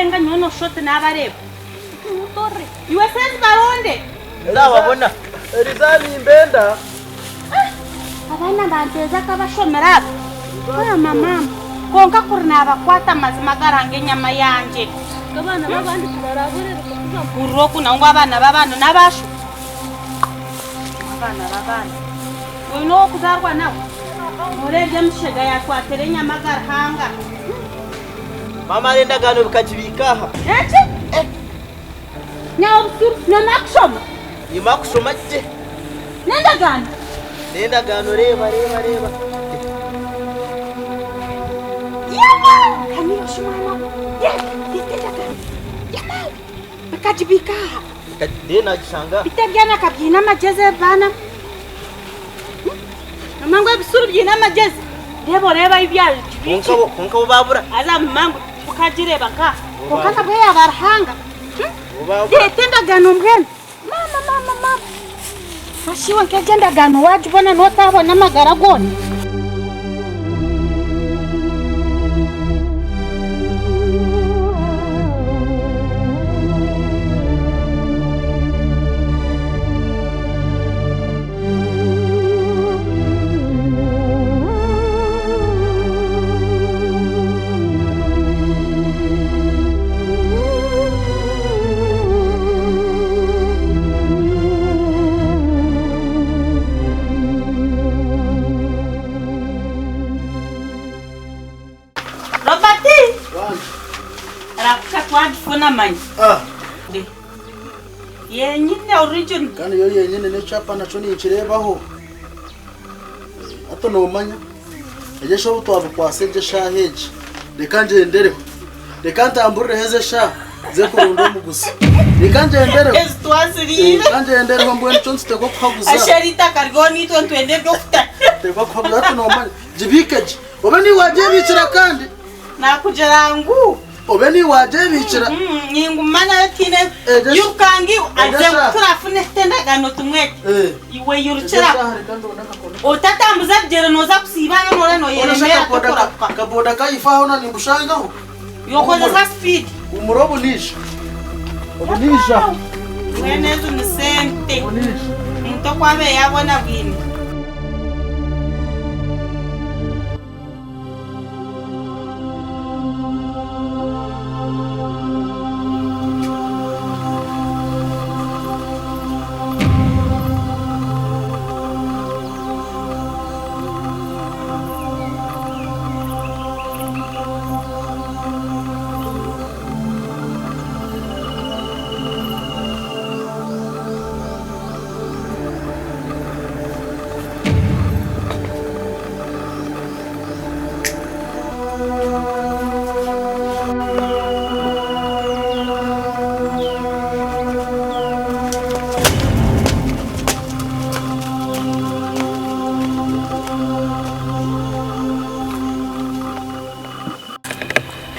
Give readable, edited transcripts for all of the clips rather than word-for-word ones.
Nkatenga nyowe noshusha oti nabareeba. Iwe sezi baronde. Nzababona. Eliza nimbenda. Abaana banteeza akabashomera aba. Maama maama. Kwonka kuri nabakwata amazima garanga enyama yangye. Abaana b'abandi tibaraburereka kuza. Hurira oku nawe ngu abaana b'abandi n'abaasho. Abaana b'abandi. Oine ow'okuzaarwa nawe? Noreeba emishega yakwatira enyama aga Ruhanga. Maama hariho endagaano bikagibiika aha. Eki? Nyawe busiru, noomara kushoma? Nimara kushoma gye. N'endagaano? N'endagaano reeba reeba reeba. Yama! Kaniyo shi mwana we. Ye, reeta endagaano. Yama! Bikagibiika aha. Reero naagishanga aha. Beitu ebyana ka biine amagyezi ebi baana mwe. Noomanya ngu ebisuru biine amagyezi? Reeba oreebe ahu byagibiikire. Kwonka bo baabura. Haza mama ngu tukagireeba nka. Kwonka nabwo yaaba Ruhanga. Reeta endagaano mbwenu. Maama maama maama. Hashi iwe nk'egyo endagaano waagibona n'otaabona amagara goona. Robert! Rapuka twagifuna manya. Ah. Yenyine original. Kandi yo yenyine n'ekyapa nakyo ninkireebaho. Hati noomanya, egyo eshaaha obu twabikwatsa egyo eshaaha egi, reka ngyendereho. Reka ntamburireho ezi eshaaha nze kuronda omuguzi. Reka ngyendereho. Ezi twaziriire. Reka ngyendereho mbwenu nikyo nituteekwa kuhaguza. Ashera eitaka ririho naitwe nitwenda eby'okuta. Tuteekwa kuhaguza hati noomanya, gibiike gye. Obe niiwe waagyebiikira kandi. Naakugira ngu. Obe niiwe waagyebiikira. Ninguma nayo tihaine. Yirukanga iwe. Agize ngu turafuna endagaano tumwete. Iwe yirukira. Otatambuza ebigyere nooza kusiiba aho noora nooyeremeera tokurahuka. Akaboda kayifa aho na nimbushangaho. Yokozesa sipiidi. Humura obu niija. Obu niija. Mbwenu ezo ni sente. Obu niija. Omuntu oku abaire yaabona bwine.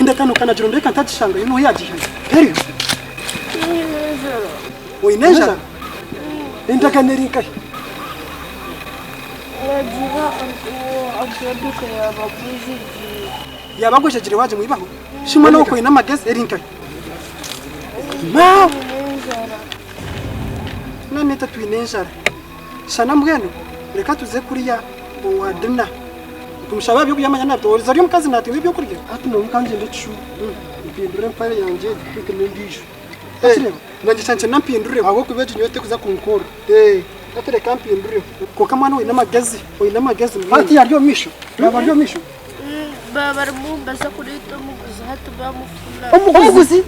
Endagaano kanagira ngu reka ntagishangayo n'ohu yaagiihayo. Teriyo? Oine enjara? Endagaano eri nkahi? Wagira akaduka yabagwejegyeire. Yaba agwejegyeire waagimwibaho? Shi mbwenu okwo oine amagezi eri nkahi? Maawe! Naitwe twine enjara. Shana mbwenu reka tuze kuriya owa Dina tumushabe aha byokurya manya naatuhuriza ari omukazi naatuha ebyokurya. Hati nyowe ka ngyende ekishuba mpindure empare yangye egi nteekemu endiijo. Wakireeba? Nangye kyangye nampindureho ahabw'okuba egi nyowe terikuza kunkorera. Hati reka mpindureho. Kwonka mwana oine amagezi, oine amagezi mbwenu. Hati ari omu maisho? Yaaba ari omu maisho? Baba barimu nibaza kureeta omuguzi hati bamufuna. Omuguzi?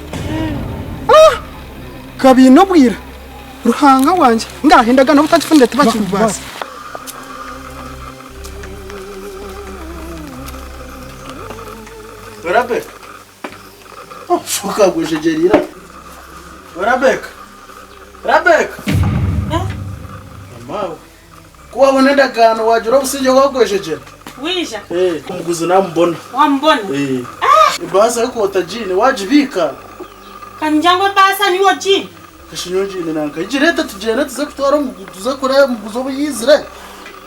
Kabaine obwira. Ruhanga wangye, ngaaha endagaano obutagifunire tibakikubaasa. Rebecca. Oh, ukagwejegyerera. Rebecca. Rebecca. Mama we. Ku wabona endagaano wagira obusingye bwagwejegyera. Wija. Eh, omuguzi namubona. Wamubona? Eh. Ebaasa y'okwota giini wagibiika. Kangira ngu ebaasa niyo giini. Eshi nyowe ngiine nanka gireete tugyende tuze kutwara omuguzi tuze kureba omuguzi obu yaizire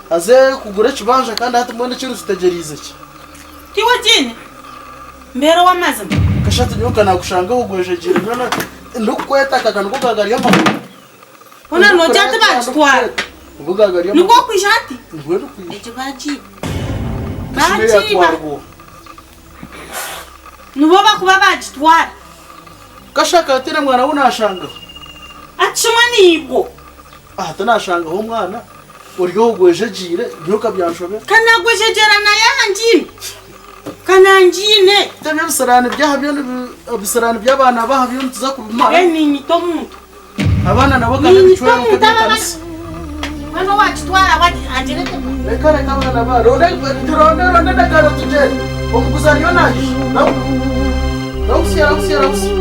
aze kugura ekibanja kandi hati mbwenu ekindi tutegyereize ki? Tiwe giini? Mbeera ow'amazima. Kashatu nyowe kanakushangaho ogwejegyeire nyowe ndikukweta aka niko gagari amaguru. Hoona noogira ati baakitwara. Niko gagari Nikwo amaguru. okwija hati? Nibwo ndikwija. Egyo baagiiba. Esimu Baagiiba. yatwarwa. Nibo bakuba baagitwara. Kashaka hataine mwana wu naashangaho. Ati shimwe niibwo. Aha tinashangaho omwana ori ogwejegyeire nyowe kabyanshobera. Kanagwejegyera naye aha ngiine. Kanangiine. Tebyo ebisiraani by'aha byo ebisiraani by'abaana b'aha byo nituza kubimara. Mbwenu niinyita omuntu. Abaana nabo ka Niinyita n'ebicwero omuntu aba nk'ebyekanisa. Mbwenu owaakitwara we agire ate? Reka reka abaana ba ronda ronda ronda endagaano tugyende. Omuguzi ariyo naija. Rahutsya rahutsya rahutsya.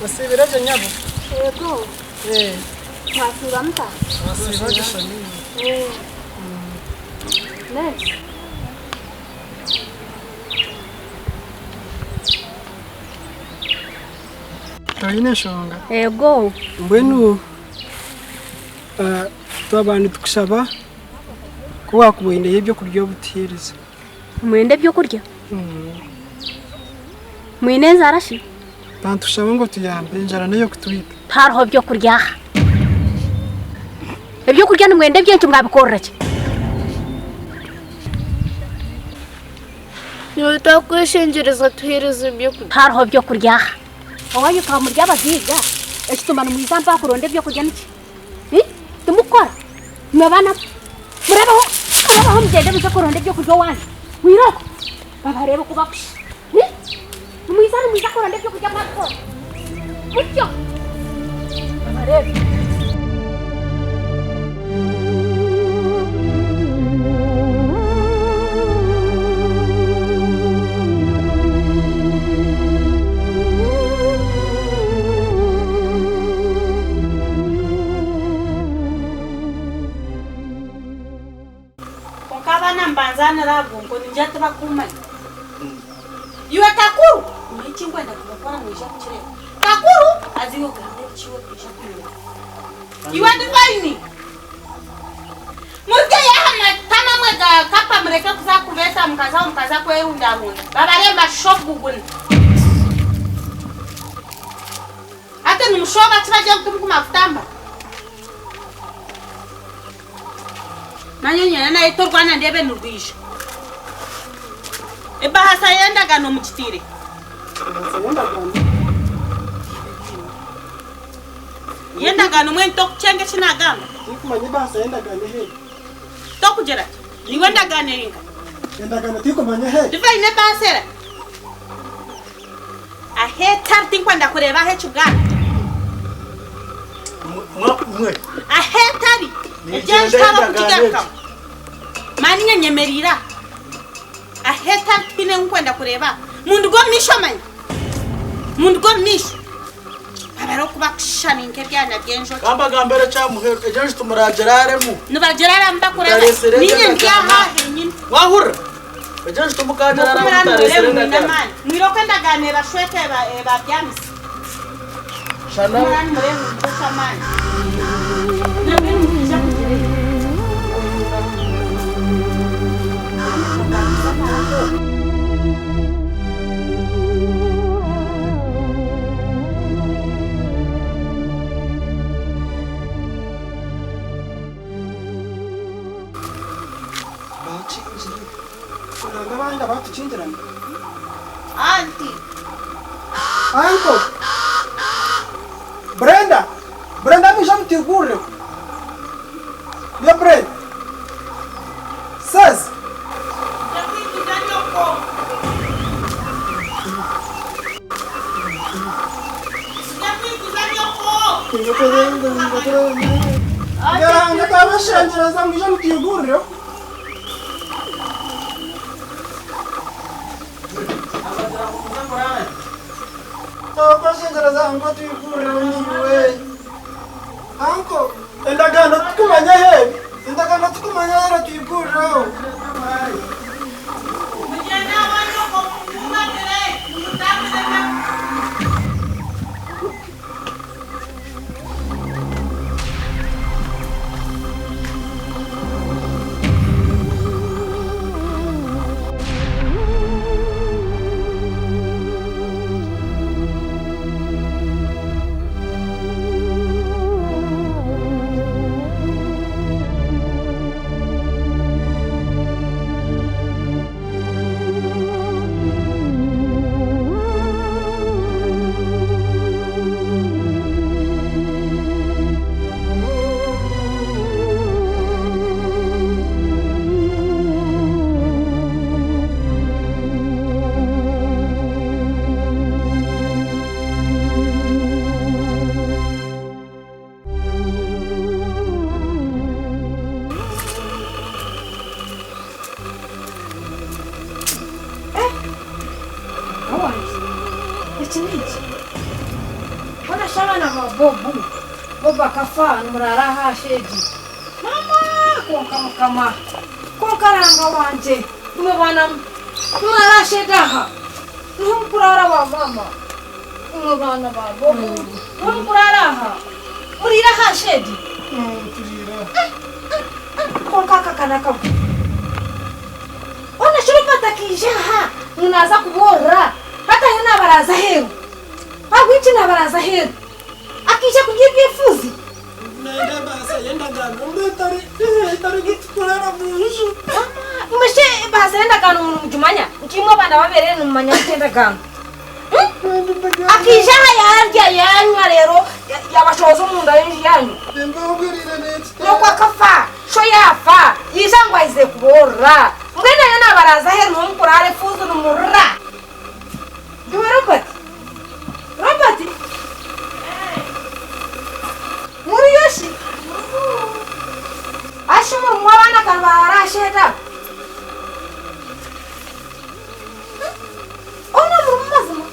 Osiibire gye nyabo? Yego. Eh. Mwasiiba muta? Twasiiba gye shamiire. Eh. Nurse. Toine enshonga? Yego. Mbwenu twaba nitukushaba ku waakuba oineyo ebyokurya obituheereze. Nimwenda ebyokurya? Mwine enjara shi? Bantushaba ngu otuyambe enjara n'ey'okutwita. Tihariho byokurya aha. Ebyokurya nimwenda eby'enki mwabikorera ki? Nyowe twakweshengyereza tuheereze ebyokurya. Tihariho byokurya aha. Owanyu twaba muri abagaiga, ekituma nimwija mpaha kuronda ebyokurya niki? Timukukora? Imwe baana mwe, murabeho, murabeho mugyende muze kuronda ebyokurya owanyu. Mwirooko babareebe oku bakushusha. Nimwija nimwija kuronda ebyokurya mwabikora mutyo babareebe. Kwonka abaana mbanzaanira aha bwonko ningira tibakumanya. Iwe Kakuru, manya eki nkwenda kubakora noija kukireeba. Kakuru, haza iwe ogambe biki iwe oija kumanya. Iwe Divaini, murugeyo aha matama mwe ga kapa mureke kuza kubeeta mukazaho mukaza kwerundarunda. Babareebe bashushe obuguguna. Hati nimushooba ki bagye ngu timukumara kutambura? Manya nyena naye torwana ndeebe nirwija. Ebahasa y'endagaano mugiteire? Ebahasa y'endagaano? Y'endagaano mbwenu tokucenga eki naagamba? Tinkumanya ebahasa y'endagaano eheeri. Tokugira ki? Niiwe endagaano eri nkahi? Endagaano tinkumanya eheeri. Divaini ebahasa erahi? Aheetari tinkwenda kureeba aho ekibwana. Aheetari egyo taba kugigarukamu. Mani nye nyemereire aha. Aheetari tihaine ou nkwenda kureeba aha. Munduge omu maisho manya. Munduge omu maisho. Babare oku bakushushana nk'ebyana by'enjoki. Ka mbagambire eky'aha muheru, egyo nju timuragiraaremu. Nibagiraaramu bakureba. Mutareesire egyo Niinye ndi ndagaano. aha henyini. Mwahurira? Egyo nju timukagiraaramu Mukumira mutareesire nimureba mwine endagaano. amaani. Mwirooko endagaano ebashweka ebabyamisa. Shana. Mukumira nimureba mwine eky'amaani. Nabwe nimwija kugira Bakingire. Oranga abandi abatukingirana. Anti. Uncle. Brenda. Brenda mwije mutigureho. Yo Brenda. Says. Ndakabashengyereza mwije mutigureho. Kweshengyereza anko twigurireho naiwe. Anko, endagaano tikumanya aheeri, endagaano tikumanya aheeri twigurireho. Eki n'eki? Hoona shi abaana ba Bobu bo bakafa nimuraara aha aha sheegi? Mama! Kwonka Mukama! Kwonka Ruhanga wangye! Imwe baana mwe, nimuraara aha sheegi aha? Niho mukuraara ba maama? Imwe baana ba Bobu, niho mukuraara aha? Muriire aha sheegi? Kwonka aka ka n'akagwe. Hoona shi Robert akaija aha ngu naaza kuboorora, hati ariyo naabaraaza aheeru. Ahabw'enki naabaraaza aheeru? Akaija kurya ebyefuuzi? Nainga ebaasa y'endagaano mbwe etari etarikutukorera mu nju. Imwe shi ebaasa y'endagaano nimugimanya? Nkaimwe abaana b'abeereere nimumanya muta endagaano? Akaija aha yaarya yaanywa reero yaabashohoza omunda y'enju yaanyu. N'oku akafa, sho yaafa, yaija ngu aize kuboorora. Mbwenu ariyo naabaraaza aheeru niho mukuraara efuuzi nimurira. Iwe Robert, Robert, muriyo shi? Ashi murimu abaana ka nibaraara aha sheeda? Hoona murimu mazima?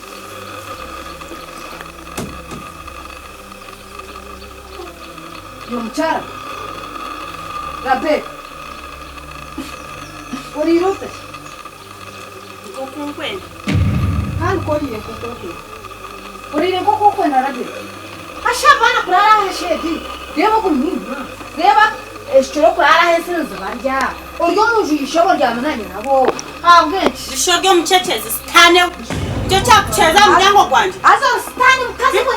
Iwe mukyara, Rabeka, oriire ota shi? Nk'oku nkwenda. Kandi ku oriire nk'oku nkwenda. Oriire nk'oku okwenda Rabeka. Hasha abaana kuraara aha shedi. Reeba ogu muhiima. Reeba ekikiro kuraara aha ensi nizibarya. Ori omu nju y'eishobo oryama na nyinabo. Ahabw'enki? Eisho ry'omucecezi sitaane we. Nikyo kyakukyeza aha muryango gwangye. Haza ori sitaane mukazi we.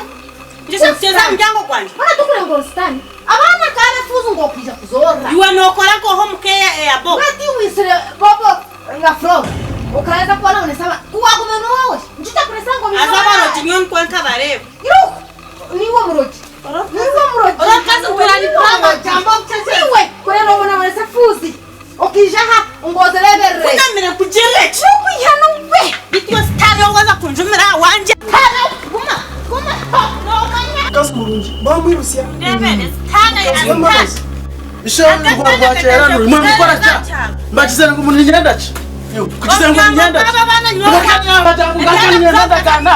Nikyo kyakukyeza aha muryango gwangye. Hoona tokureba ngu ori sitaane. Abaana ka befuuzi ngu okwija kuzoorora. Iwe nookora nk'oha omu ka eya Bobo? Mbwenu tiwitsire Bobo Nga frog okaza kubonabonesa aba ku waguma nowe nikyo kyakuresa ngu Haza abarogi nyowe nikwo nkabareeba. Iruka niiwe omurogi niiwe omurogi Ori omukazi nkwira nikurambo obukyekye. Niiwe kureba nobonabonesa efuuzi okaija aha ngu ozireberere. Kunamire nkugirire ki? Nokwiha nowe. Beitu iwe sitaane waza kunjumira wangye. Sitaane guma guma nomanya. Mukazi murungi bamwirusya. Ndebere sitaane ya sitaane. Ishe rwa rwakyera nuri muri gukora ki mbakizere ngu ninyenda ki kukize ngu ninyenda ki ninyenda ndagana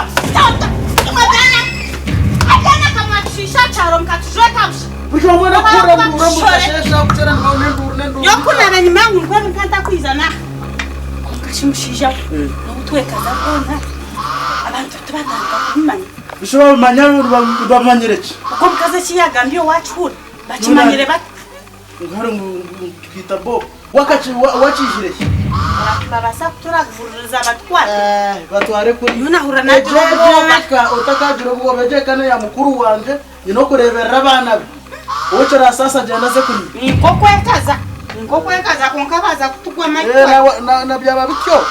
buri omwe nakuhurira nduru mukashesha kukyera nenduru nenduru yokunara nyuma yangu nikuba nkantakwizana kwonka shi mushaija we nobutwekaza bwona abantu tibatandika kubimanya ishe babimanya bamanyire ki ogwo omukazi eki yagambye owakihurira Bakimanyire bata? Ngu hari ngu twita Bob. Wakaki wakijire ki? Babaasa kuturaguririza batukwate. Eh, batware kuri. Nyowe nahurira nagira obwoba. Eka otakagira obwoba egyo eka neya mukuru wangye nyine okureberera abaana be. Owekirasaasa agyenda aze kurima. Ninkokwekaza, ninkokwekaza kwonka baaza kutugwama Eh, na, na, na byaba bityo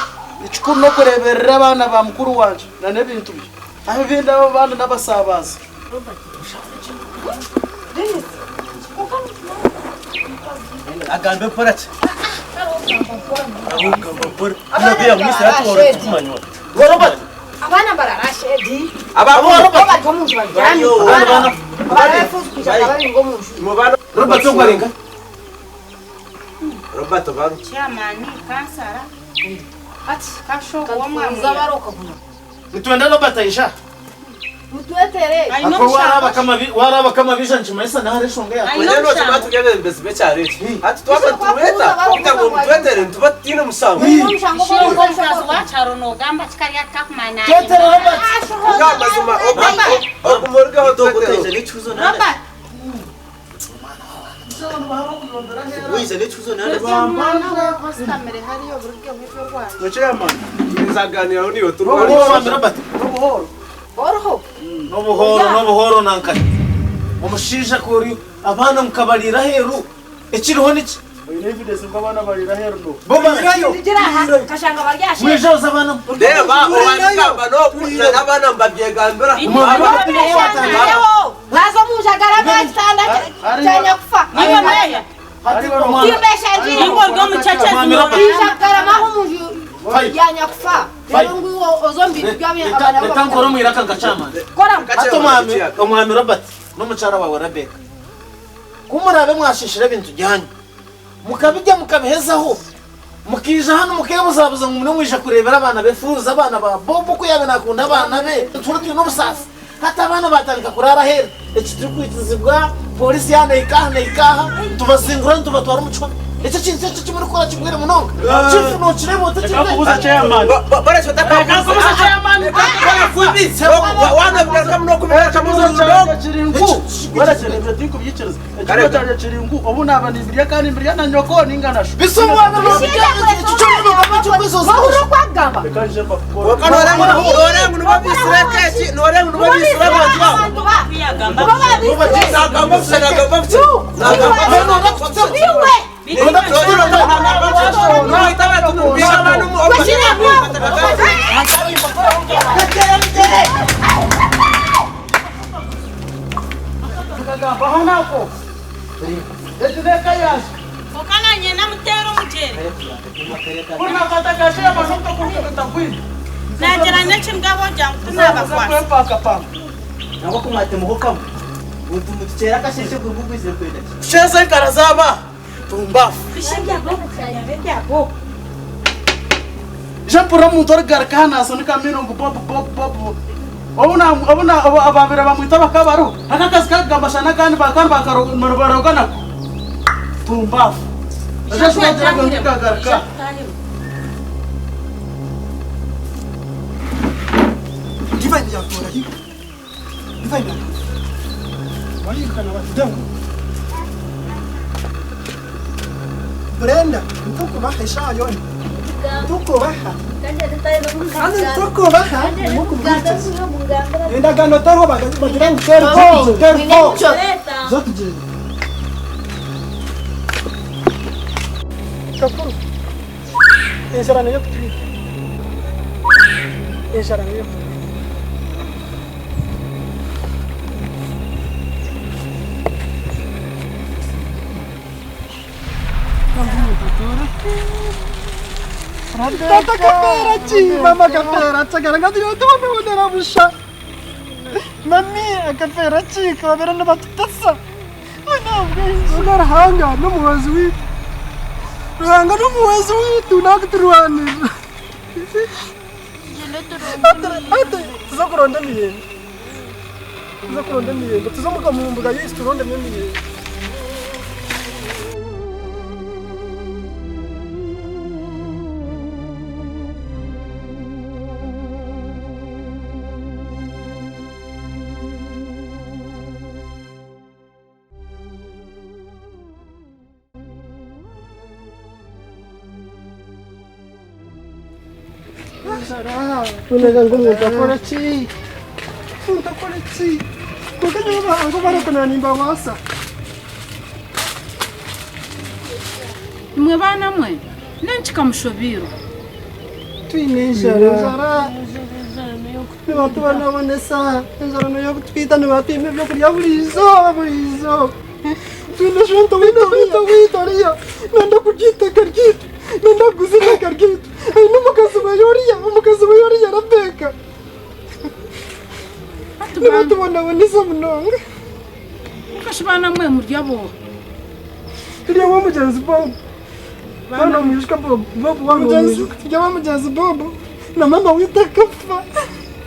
ekikuru n'okureberera abaana ba mukuru wangye na n'ebintu bye. Aho ebindi abo abaana n'abasaabazi. Agambe mpora ki? Agamba mpora. Nabi yamwise hati wari kumanywa. Robert. Abaana barara shedi. Abo Robert. Bari omu nju baryami. Abaana. Abaana kwija baringa omu nju. Robert ogwarenga. Robert baru. Chairman, kansara. Ati Kasho, kamuza baroka kuno. Nitwenda Robert aija. Mutwetere. Aine Ako omushango waraba ki? kama waraba kama bija nikimanyisa naho hariho enshonga Aine yaakora. Mbwenu omushango nokimanya turi abebembezi b'ekyaro eki. Hati twaba Iso kwakubuuza nitubeta bakubuuza kugira ngu ngu mutwetere nituba tutiine mushango. Ishe omukazi wa kyaro nogamba ki kari atakumanya Twetere Robert. Nga mazima ogumurigaho Itogo twetere. n'ekihuzo nana. Robert Wize n'ekihuzo nana. ositamire hariyo oburugeho eby'orwanyu Ngo chairman, Nzaganiraho niwe N'obuhoro turwana. mwami Robert. n'obuhoro. Oruho. N'obuhoro n'obuhoro nankani. Omushaija kuri abaana mukabarira aheeru. Ekiriho niki? Oine evidence ngu abaana barira aheeru no. Bo barayo. Tugira aha kashanga bari ashe. Mwijabuza abaana. Reba owabigamba n'oku n'abaana nibabyegambira. Ewo. Nazo mujagara bakitanda kyanyakufa. niwe meya Timbesha njiri. niwe ori omukyekezi Mwami Robert. Bijagara maho munju Five. yanyakufa. Rero ngu ozombi byabe Reka reka nkore omu iraka nka chairman. Kora. Hati omwami omwami Robert n'omukyara wawe Rebecca. Ku muraabe mwashishira ebintu byanyu mukabirya mukabihezaho mukiija hanu mukebuzabuza ngu muriyo mwija kureebera abaana befuuza abaana ba Bob oku yaabaire naakunda abaana be tuhure twine obusaasi hati abaana baatandika kuraara aheeru eki turikwikizibwa pooriisi yaaba neehika aha neehika aha nitubazingura nitubatwara omu kihome eki ekintu eki eki murikukora kigwire munonga chief nookireeba ota Reka nkubuze chairman. Ekibuzo kyangye kiri ngu, werekye ebyo tinkubyikiriza. Ekibuzo kyangye kiri ngu, obu naaba nimbirya kandi mbirya na nyoko ninga na sho. Mahuro kwagamba. Reka nje mbakukore. Abantu ba. Iwe. Tukagamba aho nako. Egi n'eka yangye. okana nyina muteera omugyere Kuri nakwata ka chairman n'okutakubita bwino. nagira n'ekingabo gyangu tunabakwasa Kwempakapanga. Nangwa kumwatemuho kamwe. Mutukyera akasheshe guri gugwizire kwenda ki? Kusheza enkara z'aba tumbafu. Je mpurira omuntu orikugaruka hano nasunika amaino ngu bob bob bob. Obu na obu na obu ababaire bamwita bakaba bariho. Aka akazi kakugamba shana kandi kandi bakaroga nako. Tumbafu. Ejo sinagira ngu ndikagaruka. Divine yatora hiyo. Divine yatora. Walirukana batudengo. Brenda, ntukubaha eshayo. Ntukubaha. Kandi ntukubaha. Endagaano teriho bagira ngu teriho. Teriho. Zo tugende. Kakuru. Enjara niyo kutwita. Enjara niyo kutwita. Tata kapera chi, mama kapera chagara ngati tubonera busha. Mami akapera chi kabera nabatutasa. Mwana Ruhanga n'umuhozi witu. Ruhanga n'umuhozi witu nakuturwanira. Ate tuza kuronda emiyembe. Tuza kuronda emiyembe. Tuza mu mbuga y'isi turondemo emiyembe. Unega ngo umuntu akora ki? Umuntu akora ki? Tukajya ngo barakana nimba wasa. Imwe baana mwe nenkikamushobirwa. Twine enjara. Nibatubonabonesa enjara niyo kutwita nibatwima ebyokurya buri izooba buri izooba. Twine shonto wito wito wito ariya nenda kurya itaka ryitu nenda kuguza itaka ryitu aine omukazi we oriya omukazi we oriya Rebecca. Nibatubonabonesa munonga. Mukashi baana mwe murya bo. Turi ow'omugyenzi Bob. Bana omwijuka Bob. Bob wange omwijuka. Turi ow'omugyenzi Bob. Na mama witu akafa.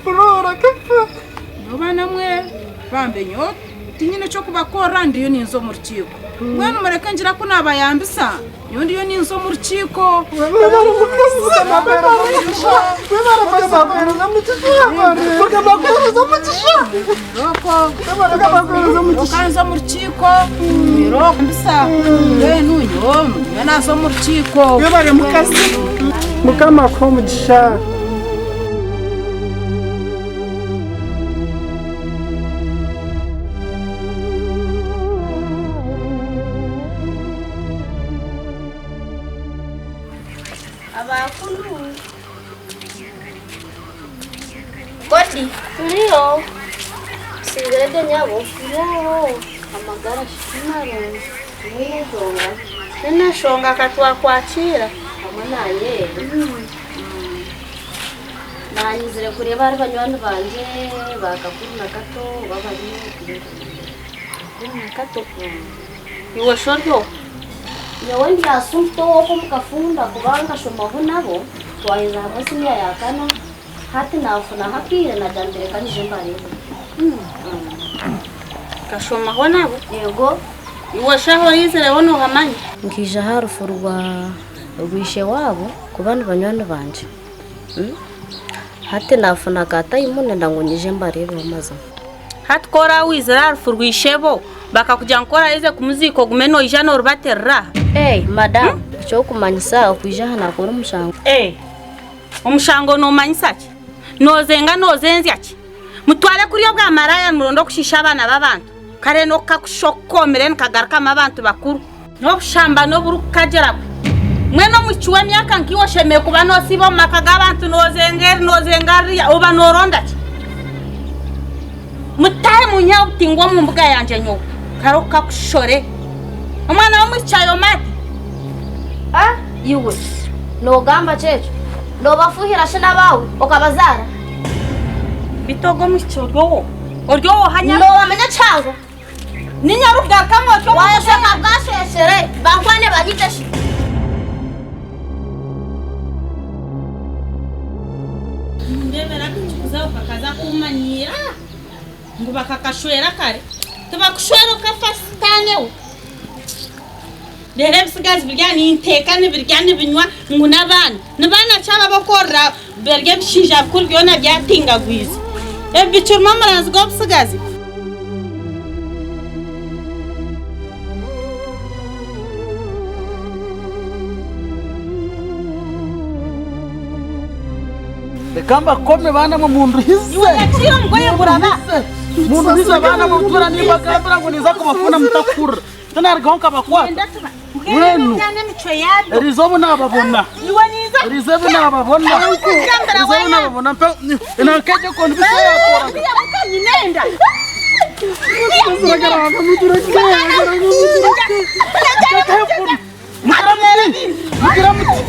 Flora akafa. Baana Bambe nyowe tinyine ky'okubakorera ndiyo ninza omu rukiiko. Mbwenu mureke ngira ku naabayambisa, nyowe ndiyo ninza omu rukiiko. Okanza omu rukiiko mbisa mbwenu nyowe ndiyo naaza omu rukiiko. Webare mukazi. Mukama akuhe omugisha. Abakulu. Godi. Turiyo. Singire ge nyabo. Nyabo. Amagara marungi. Mwine enshonga. Twine enshonga katwakwakira. Hamwe nanye. Nanyizire kureeba ahari banywani bangye ba Kakuru na Kato oba bariyo. Kakuru na Kato. Iwe shi ori oha? Nyowe ndi Assumpta ow'oku omu Kafunda kuba nkashomaho nabo twaheza hamwe siniya ya kana hati naafunaho akaire nagira nti reka nyije mbareebe. Okashomaho nabo? Yego. Iwe shi ahu oizireho noohamanya? Nkaija aha rufu rwa ishe waabo kuba ni banywani bangye. Hati naafuna ka tayimu nenda ngu nyije mbareebeho mazima. Hati ku oraawizire aha rufu rwa ishebo, bakakugira ngu ku oraaheze kumuziika ogume noija noorubatirira aha? Hey, madamu, eky'okumanyisa okwija aha naakora omushango. Ee, omushango noomanyisa ki? Noozenga noozenzya ki? Mutware kuriya obwamaraaya nimuronda okushiisha abaana b'abantu. Kare n'okukakusha okukoomire nikagarukamu abantu bakuru. N'obushambani oburikukagira bwe. Mbwenu omwishiki w'emyaka nkaiwe oshemereire kuba noosiiba omu maka g'abantu noozenga eri noozenga ririya oba nooronda ki? Mutaahe munyiheho obutingwa omu mbuga yangye nyowe. Kare okukakushore. Omwana w'omwishiki ayoma ati? Ah iwe noogamba ki ekyo? Noobafuuhira shi n'abaawe okabazaara? Beitu ogwo omwishiki ori ow'oha? Ori ow'oha nyabura? Noobamanya kihango? Niinye orikugarukamu otyo omu Waayeshweka bwasheeshere, bankwane banyite shi? Nindeebera akacukuza ako kakaza kummanyiira ngu bakakashwera kare. Tibakushwera okafa sitaane we. Reero ebisigazi birya ninteeka nibirya nibinywa ngu n'abaana. Ni baana ki aba ab'okworora bari ebishaija bikuru byona byatingagwize? Ebi bikirimu omuranzi gw'obutsigazi? Reka mbakome baana mwe munduhize. Iwe yakiire omugoye guraba. Munduhize baana mwe mutura nimbagambira ngu ninza kubafuna mutakurira. Tinarugaho nkabakwata. Mbwenu eriizooba naababona. Eriizooba naababona. Eriizooba naababona. Mpe nankegye okuntu bisi yakoraga. Mugira muti.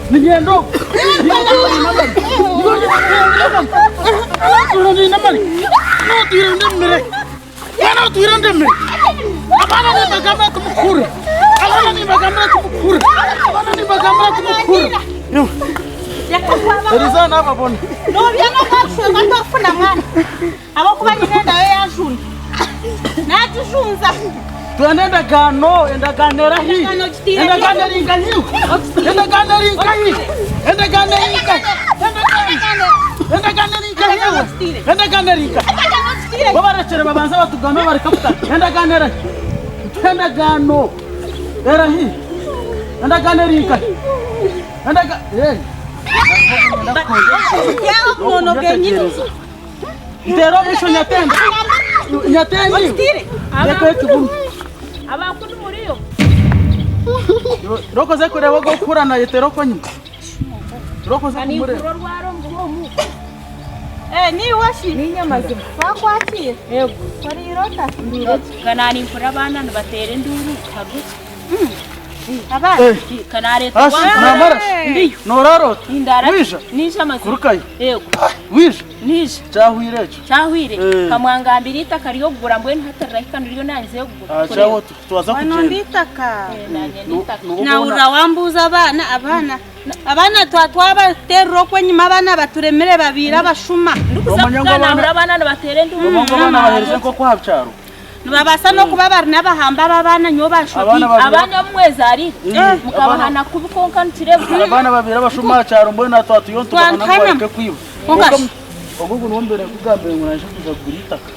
Nigenda oku. Otwire ndemire. Abaana nimbagambira timukura. Abaana nimbagambira timukura. Abaana nimbagambira timukura. Eriizooba naababona. Noobya n'obwakushwerwa tokufuna mwana ahabw'okuba nyine enda yo yaajunda. Naagijunza. Twine endagaano, endagaano erahi? Endagaano eri nkahi? Endagaano eri nkahi? Endagaano eri nkahi? Endagaano eri nkahi iwe? Endagaano eri nkahi? Bo barekyere babanze batugambe bareke kutata. Endagaano erahi? Tuhe endagaano erahi? Endagaano eri nkahi? Endaga hey. Nteera omu nyatenda. Nyatenda. Reka ekibunu. Abakunu muriyo. Rokoze kureba ogwo okukura nayetera okwo nyima. Rokoze kumureba. Eh, niiwe shi? Niinye mazima. Bakwakira? Yego. Oriire ota? Ndiire gye. Nga naanimpurira abaana nibateera enduuru, haruho ki? Abaana. Kanareta Asi, namara. Ndiyo. Norarota. Nindara. Wija. Nija amazima. Kurukayo. Yego. Wija. Nija. Kyahwire ekyo. Kyahwire. Eh. Kamwangambira itaka ry'okugura mbwenu hatarahika niryo nanze kugura. Ah, kyaho twaza Wano kugenda. nditaka. Nubu Nawurira wambuuza abaana abaana abaana twabaterera okwenyima abaana baturemere babiire abashuma. Omanya ngu abaana- abaana nibateera enduuru. Omanya ngu abaana bahereze nk'oku aha kyaro. Nibabaasa n'okuba bari n'abahamba b'abaana nyowe Abaana banshobiire. babiri- Abaana omwezarire. Eh, Mukabahana kubi konka nikireebeka. Abaana babiri abashuma aha kyaro mbwenu twatuyo ntubahana ngu Twantana. bareke kwiba. Konka Ogu guno mbere nkugambire ngu naija kuza kugura itaka.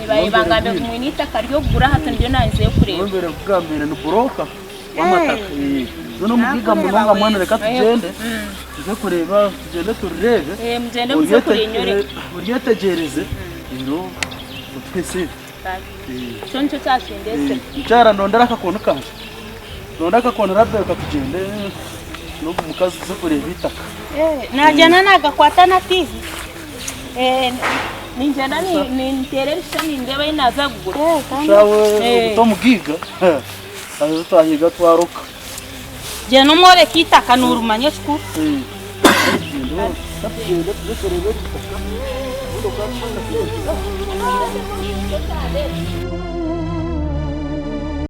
Babangambe kumwina itaka ry'okugura hati niryo nanze kureba. Mbere nkugambire ni buroka w'amataka. None mugiga munonga mwana reka tugende. Tuze kureba tugende turirebe. Eh, mugende muze kurinyoreka. Uryetegereze. Rero twese. Kyo nicyo kyakindese. Mukyara ndondera akakono kanje. Ndonda akakono Rebecca tugende n'ogu mukazi tuze kureba itaka. Nagyenda nagakwata na TV. Ningyenda ninteera ebishushani nindeeba ahi naaza kugura. Shawe obuto omugiga. Aho twahiga twaroka. Gyenda omworeke itaka norumanya ekikuru. Tugende tuze kureba itaka.